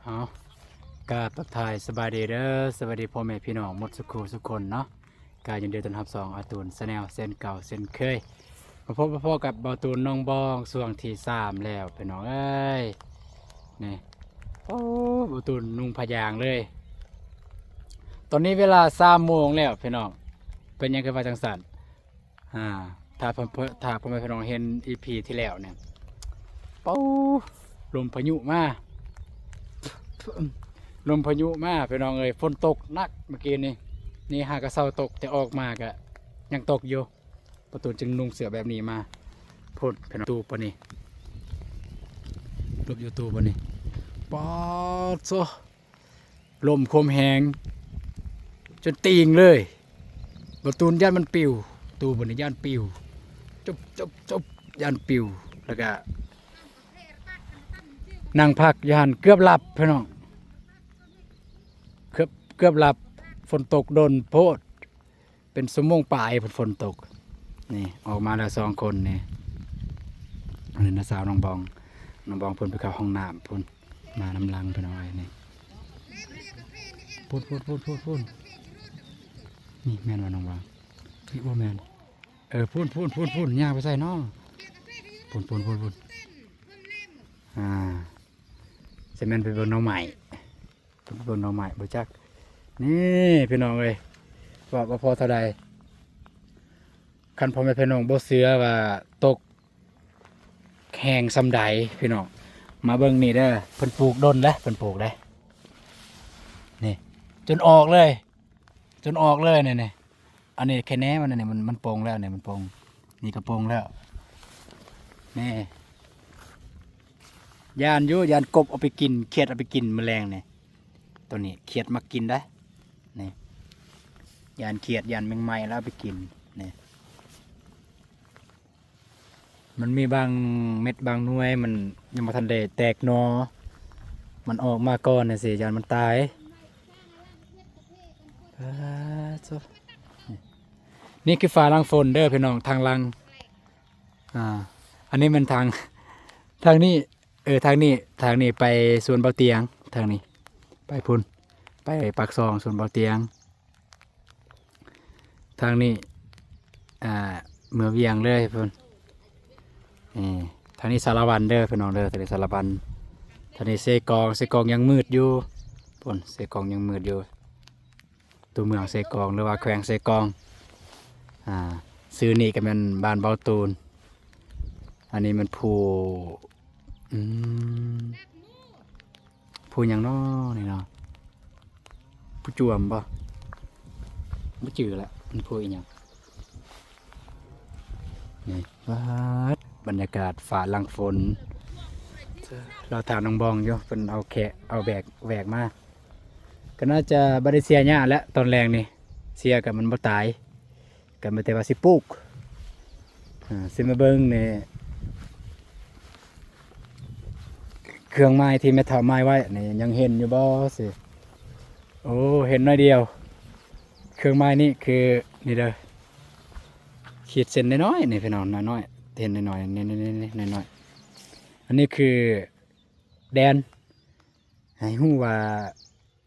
ເອົາ ກາບທັກທາຍສະບາຍດີເດີ ສະບາຍດີພໍ່ແມ່ພີ່ນ້ອງໝົດສຸຂູສຸຄົນເນາະ. ກະຍິນດີຕ້ອນຮັບຊ່ອງອາຕູນແຊນແນວເຊັ່ນເກົ່າເຊັ່ນເຄີຍ. ມາພົບມາພໍ້ກັບເບົາຕູນໜອງບອງຊ່ວງທີສາມແລ້ວພີ່ນ້ອງເອີຍ. ນີ້ ໂອ້ ເບົາຕູນນຸ່ງຜ້າຢາງເລີຍ. ຕອນນີ້ເວລາສາມໂມງແລ້ວພີ່ນ້ອງ. ເປັນຫຍັງຄືວ່າຈັ່ງຊັ້ນ? ອ່າ ຖ້າເພິ່ນ ເພິ່ນ ຖ້າພໍ່ແມ່ພີ່ນ້ອງເຫັນອີພີທີ່ແລ້ວນີ້ ເປົາ ລົມພາຍຸມາ ລົມພາຍຸມາພີ່ນ້ອງເອີຍ. ຝົນຕົກໜັກເມື່ອກີ້ນີ້ ນີ້ຫາກະເຊົາຕົກ ແຕ່ອອກມາກະຍັງຕົກຢູ່. ປະຕູນຈຶ່ງນຸ່ງເສື້ອແບບນີ້ມາ. ພຸ້ນພີ່ນ້ອງ ຕູ້ປານນີ້ ລົບຢູ່ຕູ້ປານນີ້ ປາດໂທ້. ລົມຄວາມແຮງຈົນຕີງເລີຍ. ເບົາຕູນຢ້ານມັນປິວ ຕູ້ບາດນີ້ຢ້ານປິວ ຈົບ ຈົບ ຈົບ ຢ້ານປິວ. ແລ້ວກະນັ່ງພັກຢູ່ຫັ້ນ ເກືອບຫຼັບພີ່ນ້ອງ ເກືອບ ເກືອບຫຼັບ. ຝົນຕົກດົນໂພດ ເປັນຊົ່ວໂມງປາຍພຸ້ນຝົນຕົກ. ນີ້ອອກມາແລ້ວສອງຄົນນີ້. ອັນນີ້ນ້າສາວນ້ອງບອງ ນ້ອງບອງເພິ່ນໄປເຂົ້າຫ້ອງນ້ຳພຸ້ນ ມານຳຫຼັງພີ່ນ້ອງເອີຍ. ນີ້ ພຸ້ນ ພຸ້ນ ພຸ້ນ ພຸ້ນ ພຸ້ນ. ນີ້ແມ່ນບໍ່ນ້ອງບອງ? ນີ້ບໍ່ແມ່ນ. ເອີ ພຸ້ນ ພຸ້ນ ພຸ້ນ ພຸ້ນ ຍ່າງໄປໃສເນາະ? ພຸ້ນ ພຸ້ນ ພຸ້ນ ພຸ້ນ. ອ່າ ຊິແມ່ນໄປເບິ່ງໜໍ່ໄມ້. ເບິ່ງໜໍ່ໄມ້ບໍ່ຈັກ. ນີ້ພີ່ນ້ອງເອີຍ ວ່າບໍ່ພໍເທົ່າໃດ. ຄັນພໍ່ແມ່ພີ່ນ້ອງບໍ່ເຊື່ອວ່າຕົກແຮງສ່ຳໃດພີ່ນ້ອງ ມາເບິ່ງນີ້ເດີ. ເພິ່ນປູກດົນແລ້ວ ເພິ່ນປູກເດ້. ນີ້ ຈົນອອກເລີຍ ຈົນອອກເລີຍນີ້ ນີ້. ອັນນີ້ແຄ່ແໜມັນ ອັນນີ້ມັນ ມັນປົ່ງແລ້ວນີ້ ມັນປົ່ງ. ນີ້ກະປົ່ງແລ້ວ ນີ້. ຢ້ານຢູ່ ຢ້ານກົບເອົາໄປກິນ ຂຽດເອົາໄປກິນແມະແລງນີ້. ໂຕນີ້ຂຽດມັກກິນໄດ໋ ນີ້. ຢ້ານຂຽດ ຢ້ານແມງໄມ້ແລ້ວເອົາໄປກິນ ນີ້. ມັນມີບາງເມັດບາງໜ່ວຍ ມັນຍັງບໍ່ທັນໄດ້ແຕກໜໍ່ ມັນອອກມາກ່ອນຈັ່ງຊີ້ ຢ້ານມັນຕາຍ. ປາດໂທ້ ນີ້ຄືຝາຫຼັງຝົນເດີພີ່ນ້ອງ ທາງຫຼັງ. ອ່າ ອັນນີ້ແມ່ນທາງ ທາງນີ້ ເອີ ທາງນີ້ ທາງນີ້ໄປສວນເບົາຕຽງ ທາງນີ້ໄປພຸ້ນ ໄປປາກຊ່ອງ ສວນເບົາຕຽງ. ທາງນີ້ ອ່າ ເມືອວຽງເລີຍພຸ້ນ. ນີ້ ທາງນີ້ສາລະວັນເດີພີ່ນ້ອງເດີ ທາງນີ້ສາລະວັນ. ທາງນີ້ເຊກອງ ເຊກອງຍັງມືດຢູ່ ພຸ້ນ ເຊກອງຍັງມືດຢູ່. ຕົວເມືອງເຊກອງ ຫຼືວ່າແຂວງເຊກອງ. ອ່າ ຊື່ນີ້ກະແມ່ນບ້ານເບົາຕູນ. ອັນນີ້ແມ່ນພູ ອືມ ພູຫຍັງນໍນີ້ນໍ ພູຈວມບໍ? ບໍ່ຈື່ລະ ມັນພູອີ່ຫຍັງ. ນີ້ ປາດ ບັນຍາກາດຝາຫຼັງຝົນ. ລາວຖາມນ້ອງບອງຢູ່ ເພິ່ນເອົາແຂະ ເອົາແບກ ແບກມາ. ກະໜ້າຈະບໍ່ໄດ້ເສຍຫຍ້າແຫຼະຕອນແລງນີ້ ເສຍກະມັນບໍ່ຕາຍ ກະມີແຕ່ວ່າຊິປູກ. ອ່າ ຊິມາເບິ່ງນີ້ ເຄື່ອງໝາຍທີ່ແມ່ເຖົ້າໝາຍໄວ້ນີ້ ຍັງເຫັນຢູ່ບໍ່ຊິ? ໂອ້ ເຫັນໜ້ອຍດຽວ. ເຄື່ອງໝາຍນີ້ຄືນີ້ເດີ ຂີດເສັ້ນນ້ອຍໆນີ້ພີ່ນ້ອງ ນ້ອຍໆ ເຫັນນ້ອຍໆ ນີ້ໆໆ ນ້ອຍໆ. ອັນນີ້ຄືແດນ ໃຫ້ຮູ້ວ່າ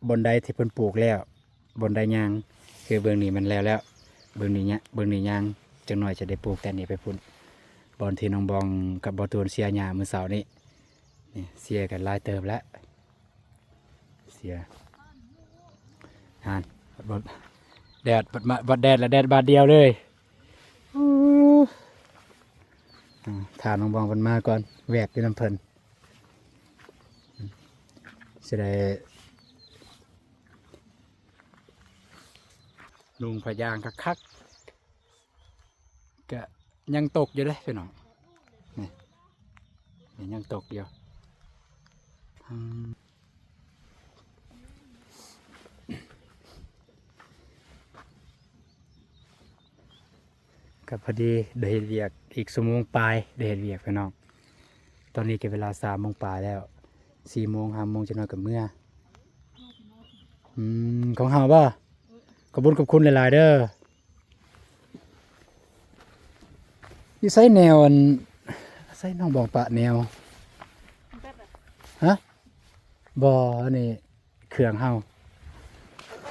ບ່ອນໃດທີ່ເພິ່ນປູກແລ້ວ ບ່ອນໃດຍັງ. ຄືເບື້ອງນີ້ມັນແລ້ວແລ້ວ ເບື້ອງນີ້ຍັງ ເບື້ອງນີ້ຍັງ. ຈັກໜ້ອຍຈະໄດ້ປູກແຕ່ນີ້ໄປພຸ້ນ ບ່ອນທີ່ນ້ອງບອງກັບບ່າວຕູນເສຍຫຍ້າມື້ເຊົ້ານີ້. ນີ້ເສຍກັນຫຼາຍເຕີບແລ້ວ ເສຍ. ຫັ້ນ ບັດ ບັດແດດ ບັດມາ ບັດແດດລະແດດບາດດຽວເລີຍ. ອ່າ ຖ້ານ້ອງບອງເພິ່ນມາກ່ອນ ແວກຢູ່ນຳເພິ່ນ. ຊິໄດ້ນຸ່ງຜ້າຢາງຄັກໆ. ກະຍັງຕົກຢູ່ເດ້ພີ່ນ້ອງ ນີ້ ນີ້ຍັງຕົກຢູ່. ອືມ ກະພໍດີໄດ້ເຮັດວຽກອີກຊົ່ວໂມງປາຍ ໄດ້ເຮັດວຽກພີ່ນ້ອງ. ຕອນນີ້ກະເວລາສາມໂມງປາຍແລ້ວ ສີ່ໂມງ ຫ້າໂມງ ຈັກໜ້ອຍກະເມືອ. ອືມ ຂອງເຮົາບໍ? ຂອບຄຸນ ຂອບຄຸນຫຼາຍໆເດີ. ຢູ່ໃສແນວອັນ ໃສນ້ອງບອງປະແນວ? ຮະ? ບໍ່ ອັນນີ້ເຄື່ອງເຮົາ. ເອົາໄປ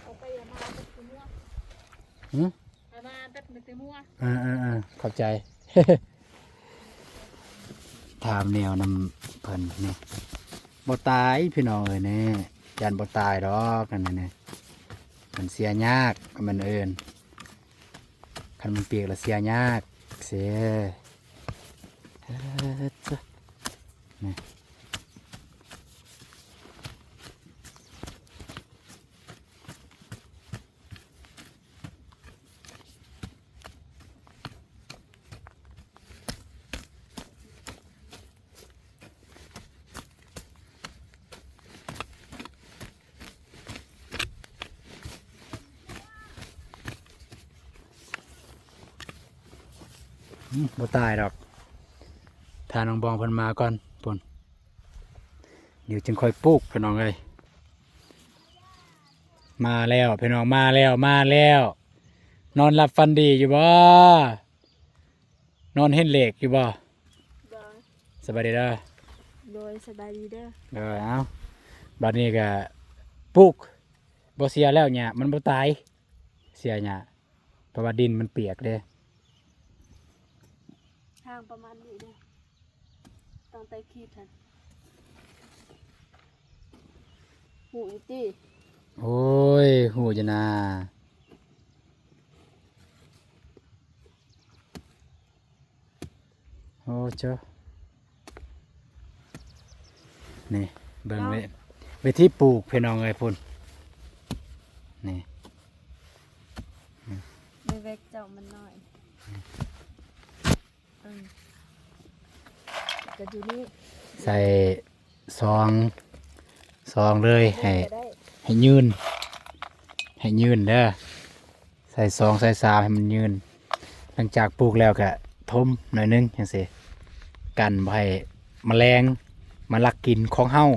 ເອົາໄປ ເອົາມາແປັບຊິມົວ. ຫຶ? ເອົາມາແປັບຊິມົວ. ເອີໆໆ ຂອບໃຈ. ຖາມແນວນຳເພິ່ນນີ້ ບໍ່ຕາຍພີ່ນ້ອງເອີຍ ນີ້ ຢ້ານບໍ່ຕາຍດອກ ອັນນີ້ ນີ້ ມັນເສຍຍາກ ມັນເອີ້ນ ຄັນມັນປຽກລະເສຍຍາກເຊ. ເອີ ນີ້. ອືມ ບໍ່ຕາຍດອກ ຖ້ານ້ອງບອງເພິ່ນມາກ່ອນພຸ້ນ ດຽວຈຶ່ງຄ່ອຍປູກ ພີ່ນ້ອງເອີຍ. ມາແລ້ວພີ່ນ້ອງ ມາແລ້ວ ມາແລ້ວ. ນອນຫຼັບຝັນດີຢູ່ບໍ່? ນອນເຫັນເລກຢູ່ບໍ່? ໂດຍ. ສະບາຍດີເດີ. ໂດຍ ສະບາຍດີເດີ. ໂດຍ. ເອົ້າ ບາດນີ້ກະປູກ ບໍ່ເສຍແລ້ວຫຍ້າ ມັນບໍ່ຕາຍ ເສຍຫຍ້າ ເພາະວ່າດິນມັນປຽກເດ້. ທາງປະມານນີ້ເດ້ ຕັ້ງແຕ່ຂີດຫັ້ນ ຮູ້ຢູ່ຕິ? ໂອ້ຍ ຮູ້ຢູ່ນາ. ໂອ້ ເຈົ້າ ນີ້ເບິ່ງເວີ ເອີ ວິທີປູກ ພີ່ນ້ອງເອີຍ ພຸ້ນ ນີ້ ເວກເຈົ້າມັນນ້ອຍ ອືມ ກະຢູ່ນີ້ ໃສ່ ສອງ ສອງເລີຍ ໃຫ້ ໃຫ້ຍືນ ໃຫ້ຍືນເດີ ໃສ່ສອງ ໃສ່ສາມ ໃຫ້ມັນຍືນ. ຫຼັງຈາກປູກແລ້ວກະຖົມໜ້ອຍໜຶ່ງຈັ່ງຊີ້ ກັນບໍ່ໃຫ້ມະແລງມາລັກກິນຂອງເຮົາ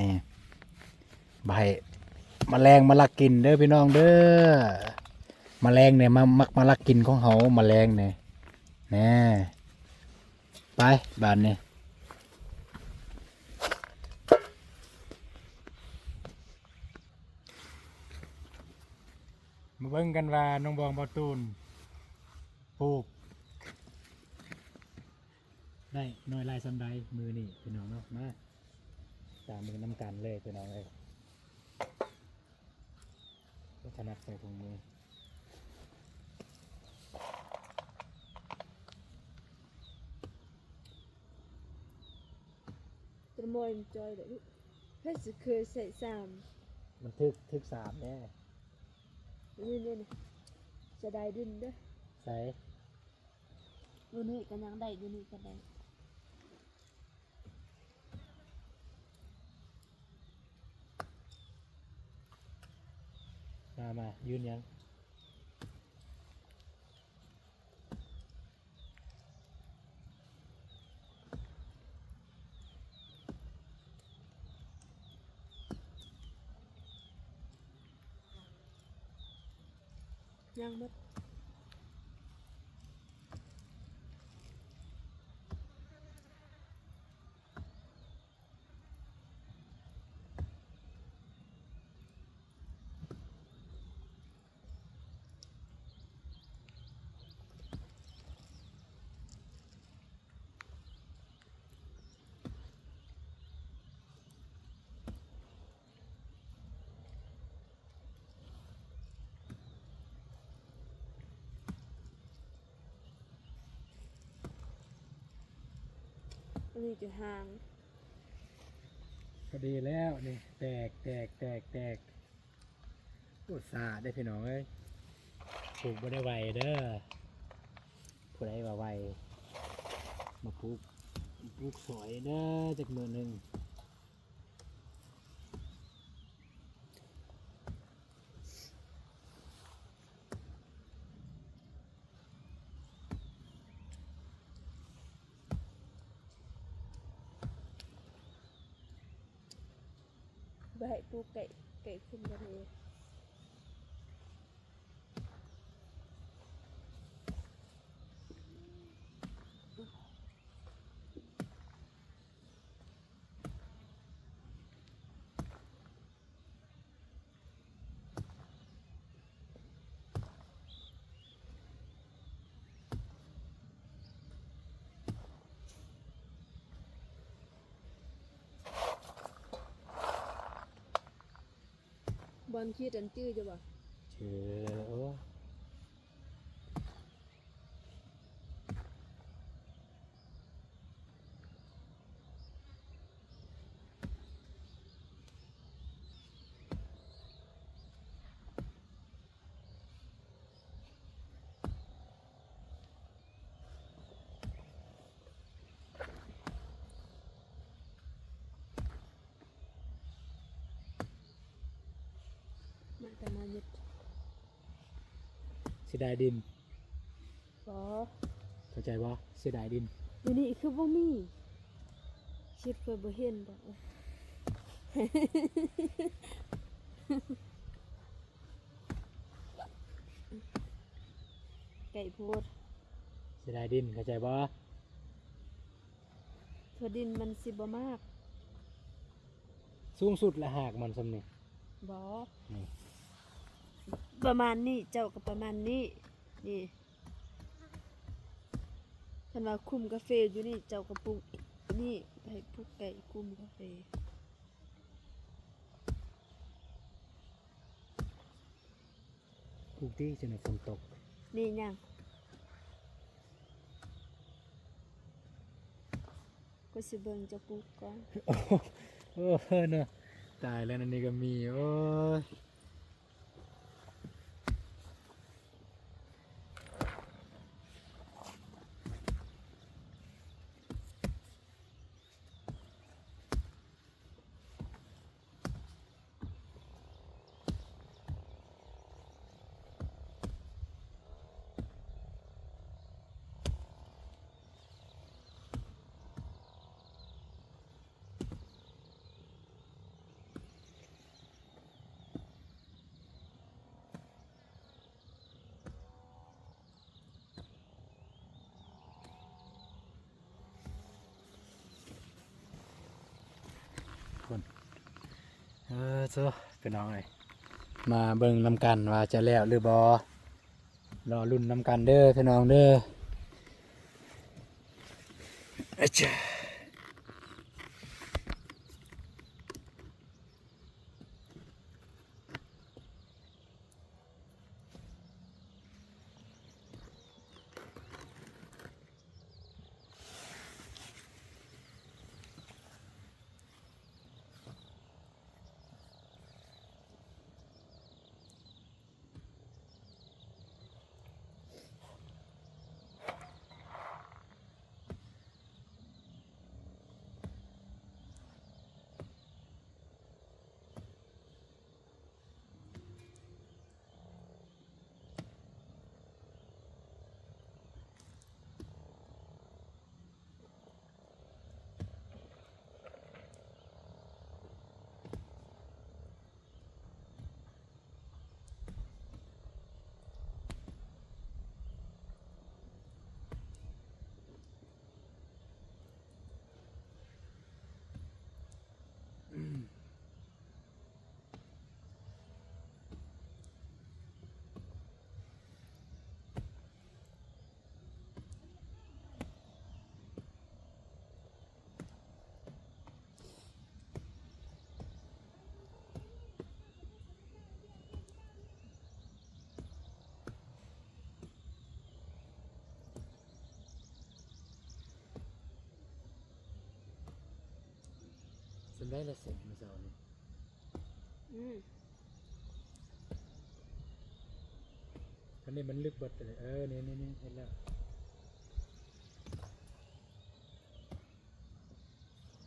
ນີ້ ບໍ່ໃຫ້ມະແລງມາລັກກິນເດີພີ່ນ້ອງເດີ. ມະແລງນີ້ມາ ມັກມາລັກກິນຂອງເຮົາ ມະແລງນີ້ ແນ່. ໄປບາດນີ້ ມາເບິ່ງກັນວ່ານ້ອງບອງ ບໍ່ຕູນ ປູກໄດ້ໜ້ອຍຫຼາຍສ່ຳໃດມື້ນີ້ພີ່ນ້ອງເນາະ. ມາ ຕາມເບິ່ງນຳກັນເລີຍພີ່ນ້ອງເອີຍ. ບໍ່ຖະໜັດໃສ່ຖົງມື. ຕະມອຍມັນຈ່ອຍເດ້ລູກ ໃຜຊິເຄີຍໃສ່ສາມ ມັນຖືກ ຖືກສາມແນ່. ນີ້ໆ ສະໄດດິນເດີ ໃສ່ ຢູ່ນີ້ກະຍັງໄດ້ ຢູ່ນີ້ກະໄດ້. ມາ ມາ ຢືນຍັງ ຍັງໝົດ. ອັນນີ້ຈະຫາງ ພໍດີແລ້ວນີ້ ແຕກ ແຕກ ແຕກ ແຕກ. ໂອ້ ຊ້າເດ້ພີ່ນ້ອງເອີຍ ປູກບໍ່ໄດ້ໄວເດີ. ຜູ້ໃດວ່າໄວ ມາປູກ ປູກຊ່ອຍເດີ ຈັກມື້ໜຶ່ງ. ບໍ່ໃຫ້ປູກໃກ້ ໃກ້ຂຸມທະເລ. ເ ຄວາມຄິດອັນຈື່ຢູ່ບໍ່? ເອີ ໂອ້ ມາແຕ່ມາເຮັດ ເສຍດາຍດິນ. ບໍ່ ເຂົ້າໃຈບໍ່? ເສຍດາຍດິນ. ດຽວນີ້ຄືບໍ່ມີ ຄິດເພິ່ນບໍ່ເຫັນດອກ. ໄກໂພດ ເສຍດາຍດິນ ເຂົ້າໃຈບໍ່? ທົ່ວດິນມັນຊິບໍ່ມາກ ສູງສຸດລະຫາກມັນສ່ຳນີ້. ບໍ່ ນີ້ ປະມານນີ້ ເຈົ້າກໍປະມານນີ້ ນີ້ ຄັນວ່າຄຸມກາເຟຢູ່ນີ້ ເຈົ້າກໍປູກນີ້ ໃຫ້ປູກໃກ້ຄຸມກາເຟ. ປູກຕິ ຈັ່ງໃດຝົນຕົກ. ນີ້ຫຍັງ? ຂ້ອຍຊິເບິ່ງເຈົ້າປູກກ່ອນ. ໂອ້ ເນາະ ຕາຍແລ້ວ ອັນນີ້ກໍມີ ໂອ້ຍ. ເອີ ໂທ້ ພີ່ນ້ອງເອີຍ ມາເບິ່ງນຳກັນວ່າຈະແລ້ວຫຼືບໍ່ ລໍລຸ້ນນຳກັນເດີພີ່ນ້ອງເດີ. ອາຈາ. ສ່ຳໃດລະເສັດມື້ເຊົ້ານີ້? ອືມ ອັນນີ້ມັນລຶກເບິດເລີຍ. ເອີ ນີ້ໆໆ ເຫັນແລ້ວ.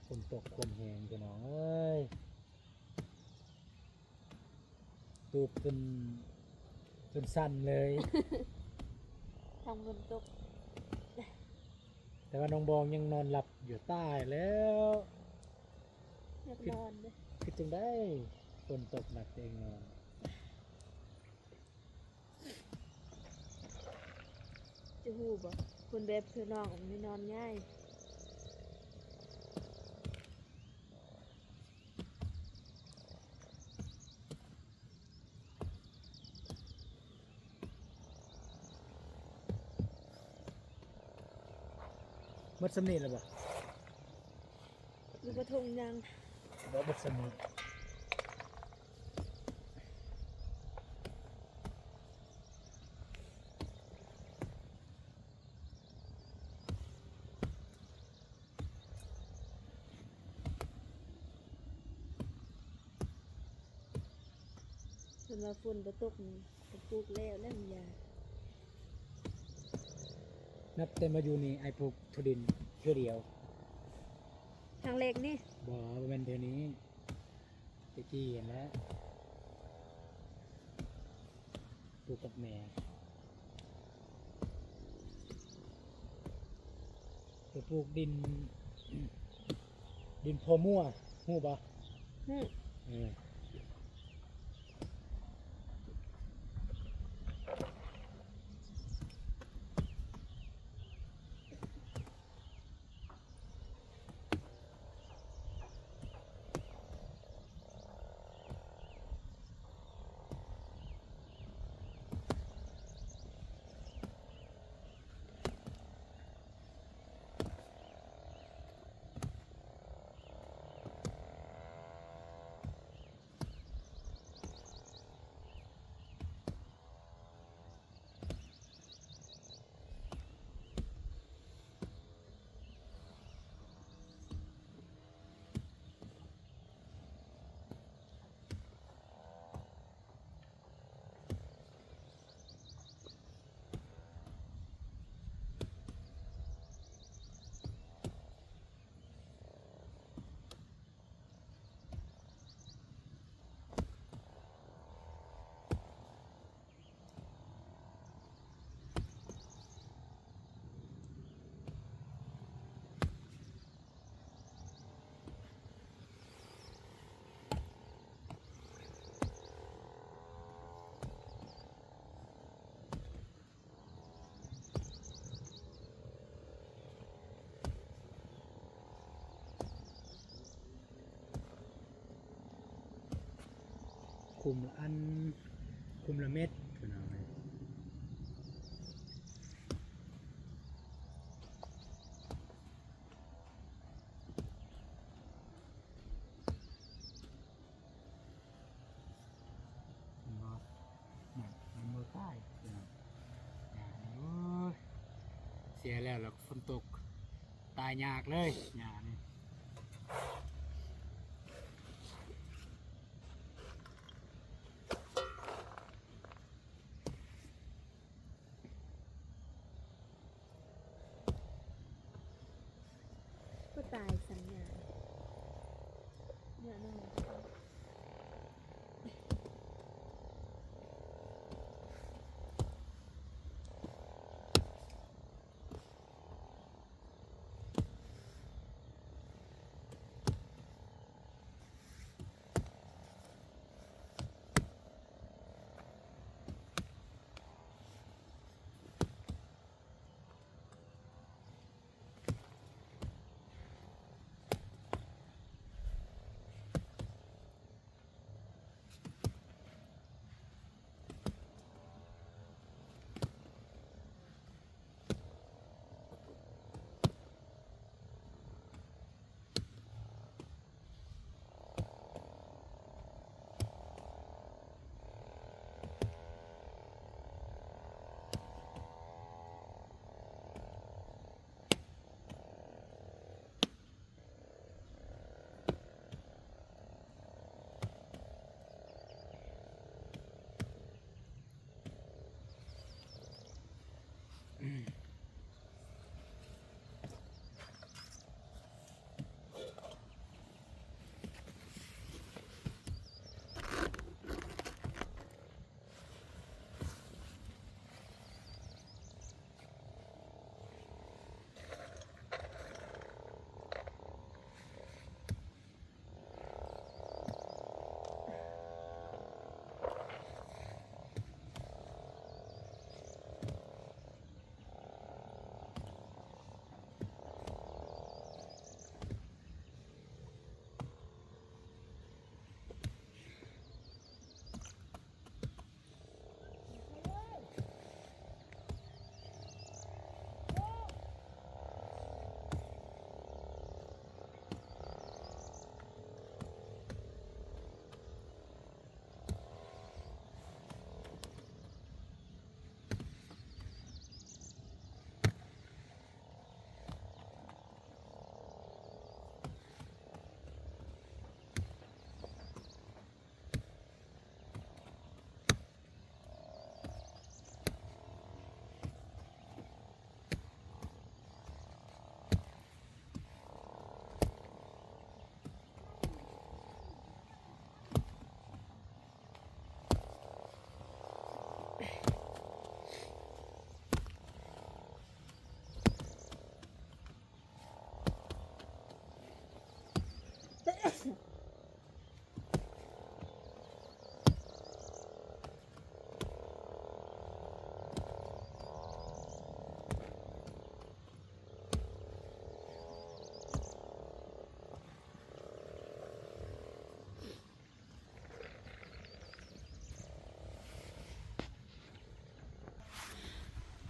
ຝົນຕົກ ຝົນແຮງ ພີ່ນ້ອງເອີຍ. ຕູບຈົນ ຈົນສັ່ນເລີຍ ທັງຝົນຕົກ. ແຕ່ວ່ານ້ອງບອງຍັງນອນຫຼັບຢູ່. ຕາຍແລ້ວ ຢາກນອນເດ້. ຄິດ ຄິດຈັ່ງໃດ ຝົນຕົກໜັກ ຕົວເອງນອນ. ຈະຮູ້ບໍ່ ຄົນແບບຄືນ້ອງນີ້ນອນງ່າຍ. ໝົດສ່ຳນີ້ແລ້ວບໍ່? ຫຼືວ່າຖົງຍັງ? ບໍ່ ໝົດສ່ຳນີ້. ວ່າຝົນບໍ່ຕົກນີ້ກໍປູກແລ້ວແຫຼະ ມັນຢາກ. ນັບແຕ່ມາຢູ່ນີ້ ອ້າຍປູກຖົ່ວດິນເທື່ອດຽວ. ທາງເລັກນີ້? ບໍ່ ບໍ່ແມ່ນເທື່ອນີ້. ແຕ່ກີ້ຫັ້ນແຫຼະ ປູກກັບແມ່ ໄປປູກດິນ ດິນພໍ່ມົວ ຮູ້ບໍ່? ຮູ້. ເອີ. ຄຸມລະອັນ ຄຸມລະເມັດ ພີ່ນ້ອງເອີຍ. ເຫັນບໍ່? ນັ້ນ ມັນບໍ່ຕາຍ ພີ່ນ້ອງ. ຫຍ້ານີ້ ໂອ້ຍ ເສຍແລ້ວ ແລ້ວຝົນຕົກ ຕາຍຍາກເລີຍ ຫຍ້ານີ້. ກໍຕາຍສັນຍານ ເນາະ.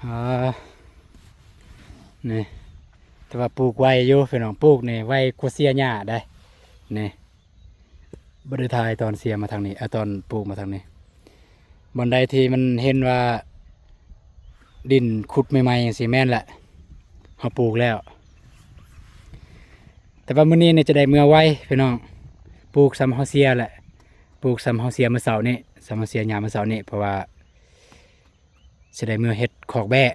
ອ່າ ນີ້ ແຕ່ວ່າປູກໄວຢູ່ພີ່ນ້ອງ ປູກນີ້ໄວກວ່າເສຍຫຍ້າໄດ໋ ນີ້ ບໍ່ໄດ້ຖ່າຍຕອນເສຍມາທາງນີ້ ເອີ ຕອນປູກມາທາງນີ້ ບ່ອນໃດທີ່ມັນເຫັນວ່າດິນຂຸດໃໝ່ໆ ຈັ່ງຊີ້ ແມ່ນແຫຼະ ເຮົາປູກແລ້ວ. ແຕ່ວ່າມື້ນີ້ນີ້ຈະໄດ້ເມືອໄວພີ່ນ້ອງ ປູກສ່ຳເຮົາເສຍແຫຼະ ປູກສ່ຳເຮົາເສຍມື້ເຊົ້ານີ້ ສ່ຳເຮົາເສຍຫຍ້າມື້ເຊົ້ານີ້ ເພາະວ່າ ຊິໄດ້ເມືອເຮັດຄອກແບ້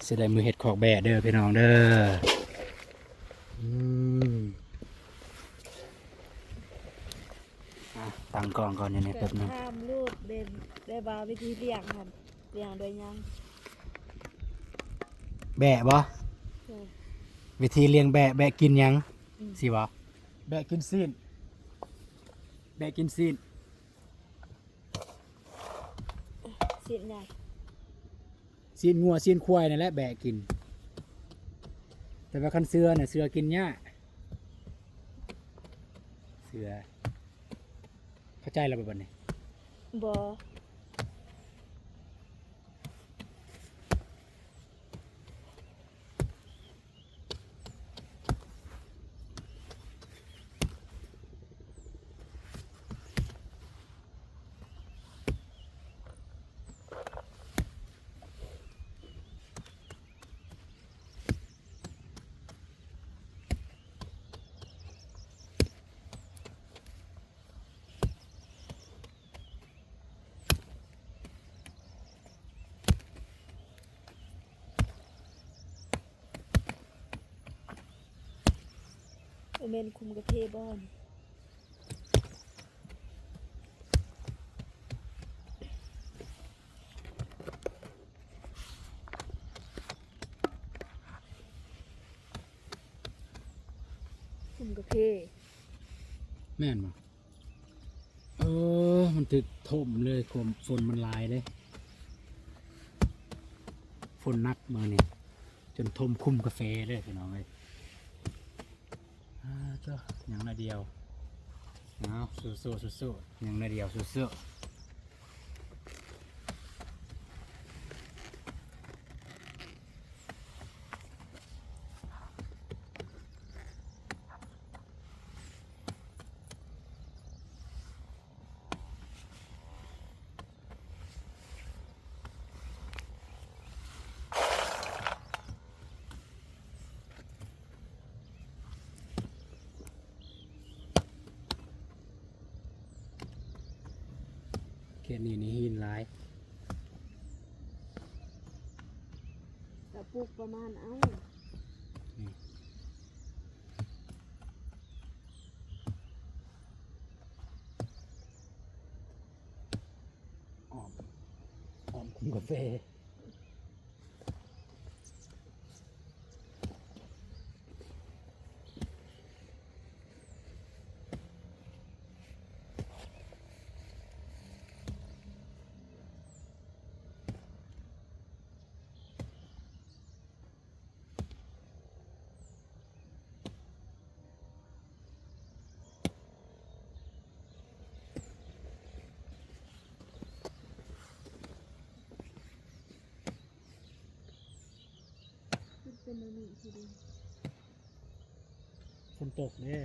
ຊິໄດ້ເມືອເຮັດຄອກແບ້ເດີພີ່ນ້ອງເດີ. ອືມ ອ່ະ ຕັ້ງກ້ອງກ່ອນ ຢູ່ໃນແປັບໜຶ່ງ ຖາມລູກເດ້ ໄດ້ວ່າວິທີລ້ຽງຫັ້ນ ລ້ຽງດ້ວຍຫຍັງ? ແບ້ບໍ? ເອີ ວິທີລ້ຽງແບ້ ແບ້ກິນຫຍັງ? ອືມ ຊິບໍ? ແບ້ກິນຊີ້ນ ແບ້ກິນຊີ້ນ ຊີ້ນຫຍັງ? ຊີ້ນງົວ ຊີ້ນຄວາຍນັ້ນແຫຼະແບ້ກິນ ແຕ່ວ່າຄັນເສືອນະ ເສືອກິນຫຍ້າ ເສືອ ເຂົ້າໃຈແລ້ວບໍ່ບັດນີ້? ບໍ່. ບໍ່ແມ່ນຄຸມກາເຟບໍ່ນີ້? ຄຸມກາເຟ ແມ່ນບໍ່? ເອີ ມັນຖືກຖົມເລີຍ ຝົນ ຝົນມັນຫຼາຍເດ້ ຝົນໜັກມື້ນີ້ ຈົນຖົມຄຸມກາເຟເລີຍພີ່ນ້ອງເອີຍ. ອ່າ ເຈົ້າ ຍັງໜ້ອຍດຽວ ເອົາ ສູ້ໆ ສູ້ໆ ຍັງໜ້ອຍດຽວ ສູ້ໆ. ເຂດນີ້ນີ້ຫີນຫຼາຍ ກະປູກປະມານ ເອົ້າ ນີ້ ອ້ອມ ອ້ອມຄຸມກາເຟ. ເປັນແນວນີ້ຊິເດ້ ຝົນຕົກເດ້.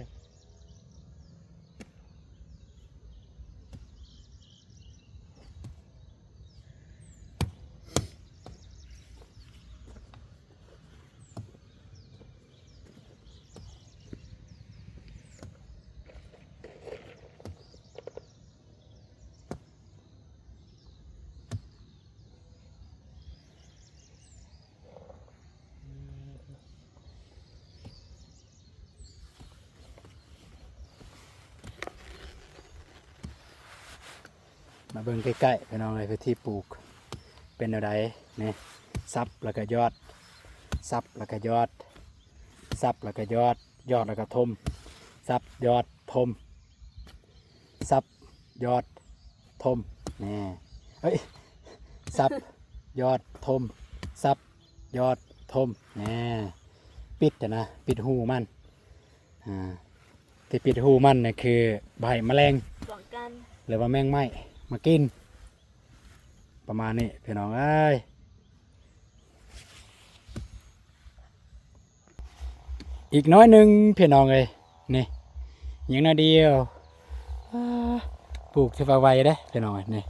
ມາເບິ່ງໃກ້ໆ ພີ່ນ້ອງເອີຍ ວິທີປູກເປັນແນວໃດນີ້ ສັບແລ້ວກະຢອດ ສັບແລ້ວກະຢອດ ສັບແລ້ວກະຢອດ ຢອດແລ້ວກະຖົມ ສັບ ຢອດ ຖົມ ສັບ ຢອດ ຖົມ ແນ່ ເອີຍ ສັບ ຢອດ ຖົມ ສັບ ຢອດ ຖົມ ແນ່ ປິດຫັ້ນນະ ປິດຮູມັນ ອ່າ ທີ່ປິດຮູມັນນີ້ຄືບໍ່ໃຫ້ແມະແລງ ປ້ອງກັນ ຫຼືວ່າແມງໄມ້ມາກິນ ປະມານນີ້ພີ່ນ້ອງເອີຍ. ອີກໜ້ອຍໜຶ່ງພີ່ນ້ອງເອີຍ ນີ້ ຍັງໜ້ອຍດຽວ. ອາ ປູກຖືວ່າໄວເດ້ພີ່ນ້ອງເອີຍ ນີ້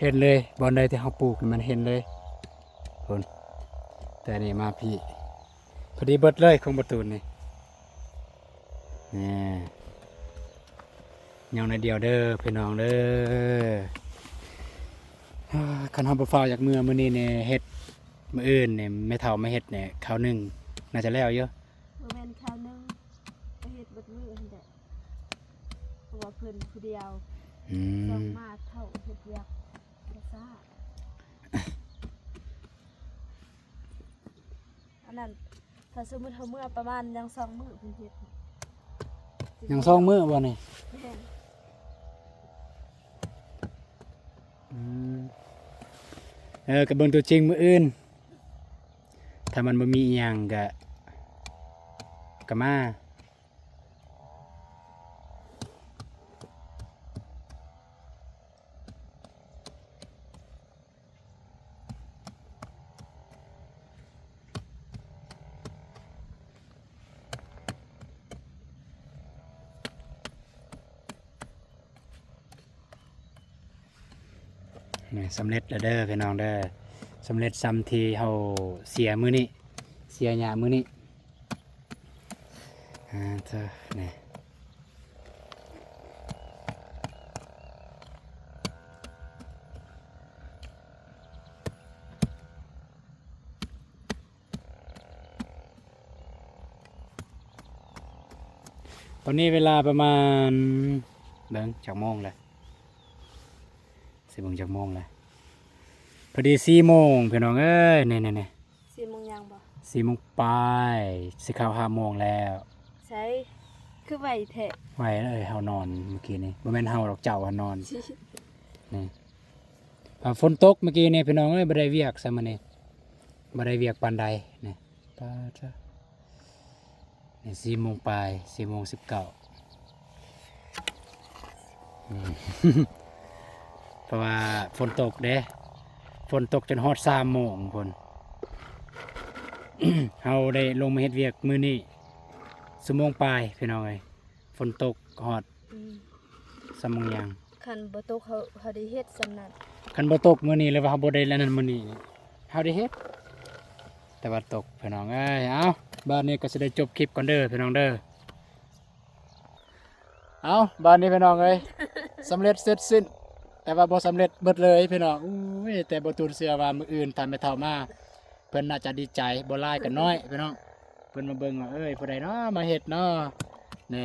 ເຫັນເລີຍ ບ່ອນໃດທີ່ເຮົາປູກນີ້ມັນເຫັນເລີຍພຸ້ນ. ແຕ່ນີ້ມາພີ້ ພໍດີເບິດເລີຍຂອງປະຕູນນີ້ ນີ້ ຍັງໜ້ອຍດຽວເດີພີ່ນ້ອງເດີ. ຄັນເຮົາບໍ່ຟ້າວຢາກເມືອມື້ນີ້ນີ້ ເຮັດມື້ອື່ນນີ້ ແມ່ເຖົ້າມາເຮັດນີ້ ຄາວໜຶ່ງໜ້າຈະແລ້ວຢູ່. ບໍ່ແມ່ນຄາວໜຶ່ງ ໄປເຮັດເບິດມື້ຫັ້ນແຫຼະ ເພາະວ່າເພິ່ນຜູ້ດຽວ. ອືມ ສ່ວນມາກເຖົ້າເຮັດວຽກຊ້າ. ອັນນັ້ນ ຖ້າສົມມຸດເຮົາເມືອປະມານຍັງສອງມື້ເພິ່ນເຮັດ. ຍັງສອງມື້ບໍ່ນີ້? ແມ່ນ. ອືມ ເອີ ກໍເບິ່ງຕົວຈິງມື້ອື່ນ ຖ້າມັນບໍ່ມີອີ່ຫຍັງກໍ ກໍມາ. ນີ້ ສຳເລັດແລ້ວເດີພີ່ນ້ອງເດີ ສຳເລັດສ່ຳທີ່ເຮົາເສຍມື້ນີ້ ເສຍຫຍ້າມື້ນີ້. ອາ ເທີ ນີ້ ຕອນນີ້ເວລາປະມານ ເບິ່ງຈັກໂມງແລ້ວ ຊິເບິ່ງຈັກໂມງແລ້ວ ພໍດີສີ່ໂມງພີ່ນ້ອງເອີຍ ນີ້ໆໆ. ສີ່ໂມງຫຍັງບໍ່? ສີ່ໂມງປາຍ ຊິເຂົ້າຫ້າໂມງແລ້ວ. ໃສ ຄືໄວແທ້? ໄວເລີຍ ເຮົານອນມື້ກີ້ນີ້ ບໍ່ແມ່ນເຮົາດອກ ເຈົ້າຫັ້ນນອນ. ນີ້ ອ່າ ຝົນຕົກມື້ກີ້ນີ້ພີ່ນ້ອງເອີຍ ບໍ່ໄດ້ວຽກຊ້ຳມື້ນີ້ ບໍ່ໄດ້ວຽກປານໃດນີ້. ປາດເທີ ນີ້ສີ່ໂມງປາຍ ສີ່ໂມງສິບເກົ້າ ອືມ ເພາະວ່າຝົນຕົກເດ້ ຝົນຕົກຈົນຮອດສາມໂມງພຸ້ນ ເຮົາໄດ້ລົງມາເຮັດວຽກມື້ນີ້ຊົ່ວໂມງປາຍພີ່ນ້ອງເອີຍ ຝົນຕົກຮອດ ອືມ ສາມໂມງຫຍັງ. ຄັນບໍ່ຕົກເຮົາ ເຮົາໄດ້ເຮັດສ່ຳນັ້ນ ຄັນບໍ່ຕົກມື້ນີ້ ຫຼືວ່າເຮົາບໍ່ໄດ້ອັນນັ້ນມື້ນີ້ ເຮົາໄດ້ເຮັດ ແຕ່ວ່າຕົກພີ່ນ້ອງເອີຍ. ເອົ້າ ບາດນີ້ກໍຊິໄດ້ຈົບຄລິບກ່ອນເດີພີ່ນ້ອງເດີ. ເອົ້າ ບາດນີ້ພີ່ນ້ອງເອີຍ ສຳເລັດເສັດສິ້ນ ແຕ່ວ່າບໍ່ສຳເລັດເບິດເລີຍພີ່ນ້ອງ. ໂອ້ຍ ແຕ່ບໍ່ຕູນເຊື່ອວ່າມື້ອື່ນຖ້າແມ່ເຖົ້າມາ ເພິ່ນໜ້າຈະດີໃຈ ບໍ່ຫຼາຍກໍໜ້ອຍພີ່ນ້ອງ. ເພິ່ນມາເບິ່ງວ່າ ເອີຍ ຜູ້ໃດເນາະມາເຮັດເນາະ ແນ່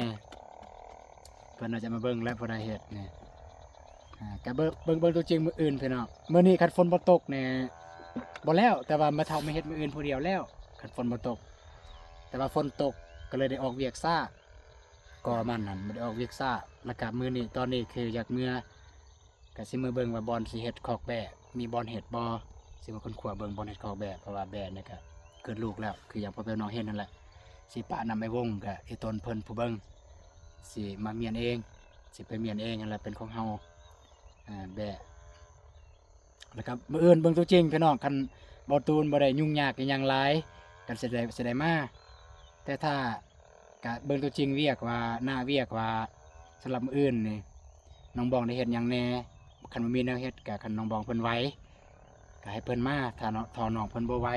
ເພິ່ນໜ້າຈະມາເບິ່ງແຫຼະ ຜູ້ໃດເຮັດແນ່. ອ່າ ກະເບິ່ງ ເບິ່ງ ເບິ່ງຕົວຈິງມື້ອື່ນພີ່ນ້ອງ. ມື້ນີ້ຄັນຝົນບໍ່ຕົກແນ່ບໍ່ແລ້ວ ແຕ່ວ່າແມ່ເຖົ້າມາເຮັດມື້ອື່ນຜູ້ດຽວແລ້ວ ຄັນຝົນບໍ່ຕົກ. ແຕ່ວ່າຝົນຕົກກໍເລີຍໄດ້ອອກວຽກຊ້າ ກໍມັນນັ້ນບໍ່ໄດ້ອອກວຽກຊ້າ. ແລ້ວກະມື້ນີ້ ຕອນນີ້ຄືຢາກເມືອ ກະຊິມາເບິ່ງວ່າບ່ອນຊິເຮັດຄອກແບ້ ມີບ່ອນເຮັດບໍ່ ຊິມາຄົ້ນຄວ້າເບິ່ງບ່ອນເຮັດຄອກແບ້ ເພາະວ່າແບ້ນີ້ກະເກີດລູກແລ້ວ ຄືຢ່າງພໍ່ແມ່ພີ່ນ້ອງເຫັນຫັ້ນແຫຼະ. ຊິປະນຳໄອ້ວົງ ກະອີ່ຕົນເພິ່ນຜູ້ເບິ່ງ ຊິມາມ້ຽນເອງ ຊິໄປມ້ຽນເອງຫັ້ນແຫຼະ ເປັນຂອງເຮົາ ອ່າ ແບ້. ແລ້ວກະມື້ອື່ນເບິ່ງຕົວຈິງພີ່ນ້ອງ ຄັນບໍ່ຕູນບໍ່ໄດ້ຫຍຸ້ງຍາກອີ່ຫຍັງຫຼາຍ ກໍຊິໄດ້ ຊິໄດ້ມາ. ແຕ່ຖ້າ ກະເບິ່ງຕົວຈິງວຽກວ່າ ໜ້າວຽກວ່າ ສຳລັບມື້ອື່ນນີ້ ນ້ອງບອງໄດ້ເຮັດຫຍັງແດ່. ຄັນບໍ່ມີແນວເຮັດ ກະຄັນນ້ອງບອງເພິ່ນໄຫວ ກະໃຫ້ເພິ່ນມາ. ຖ້າ ຖ້ານ້ອງເພິ່ນບໍ່ໄຫວ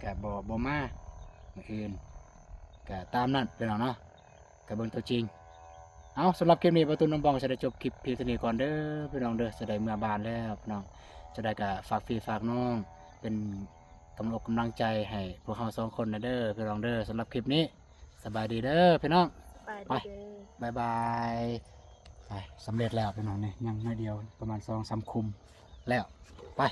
ກະບໍ່ ບໍ່ມາມື້ອື່ນ. ກະຕາມນັ້ນພີ່ນ້ອງເນາະ ກະເບິ່ງຕົວຈິງ. ເອົ້າ ສຳລັບຄລິບນີ້ ບ່າວຕູນ ນ້ອງບອງ ຊິໄດ້ຈົບຄລິບພຽງເທົ່ານີ້ກ່ອນເດີພີ່ນ້ອງເດີ. ຊິໄດ້ເມືອບ້ານແລ້ວພີ່ນ້ອງ. ຈັ່ງໃດກະຝາກພີ່ຝາກນ້ອງ ເປັນກຳລັງອົກກຳລັງໃຈໃຫ້ພວກເຮົາສອງຄົນນະເດີພີ່ນ້ອງເດີ. ສຳລັບຄລິບນີ້ ສະບາຍດີເດີພີ່ນ້ອງ ສະບາຍດີເດີ ບາຍບາຍ. ໄປ ສຳເລັດແລ້ວພີ່ນ້ອງ ນີ້ຍັງໜ້ອຍດຽວ ປະມານສອງສາມຄຸມແລ້ວ. ໄປ